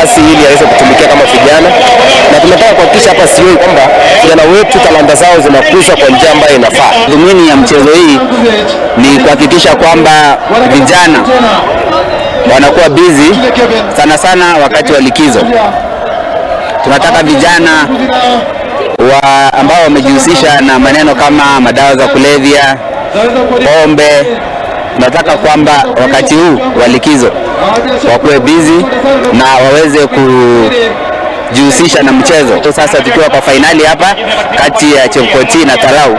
nafasi ili aweze kutumikia kama vijana, na tunataka kuhakikisha hapa Siyoi kwamba vijana wetu talanta zao zinakuzwa kwa njia ambayo inafaa. Dhumuni ya mchezo hii ni kuhakikisha kwamba vijana wanakuwa busy sana sana wakati wa likizo. Tunataka vijana ambao wamejihusisha na maneno kama madawa za kulevya, pombe, tunataka kwamba wakati huu wa likizo wakuwe busy na waweze kujihusisha na mchezo. Sasa tukiwa kwa fainali hapa kati ya Chepkoti na Talau,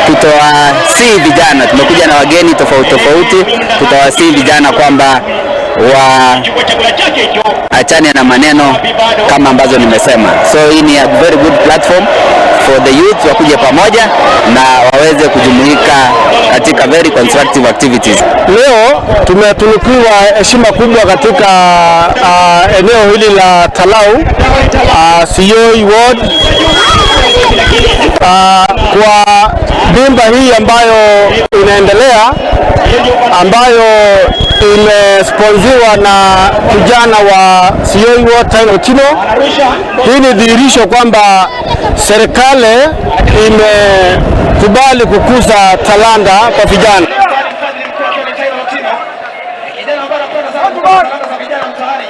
tutawasihi vijana, tumekuja na wageni tofauti tofauti, tutawasihi vijana kwamba waachane na maneno kama ambazo nimesema. So hii ni a very good platform for the youth wakuje pamoja na waweze kujumuika katika very constructive activities. Leo tumetunukiwa heshima kubwa katika eneo hili la Talau, Siyoi Ward, kwa dimba hii ambayo inaendelea, ambayo imesponsiwa na kijana wa Siyoi Ward, Tyno Otieno. Hii ni dhihirisho kwamba serikali imekubali kukuza talanta kwa vijana. Kijana ambaye anapenda sana talanta za vijana mtaani.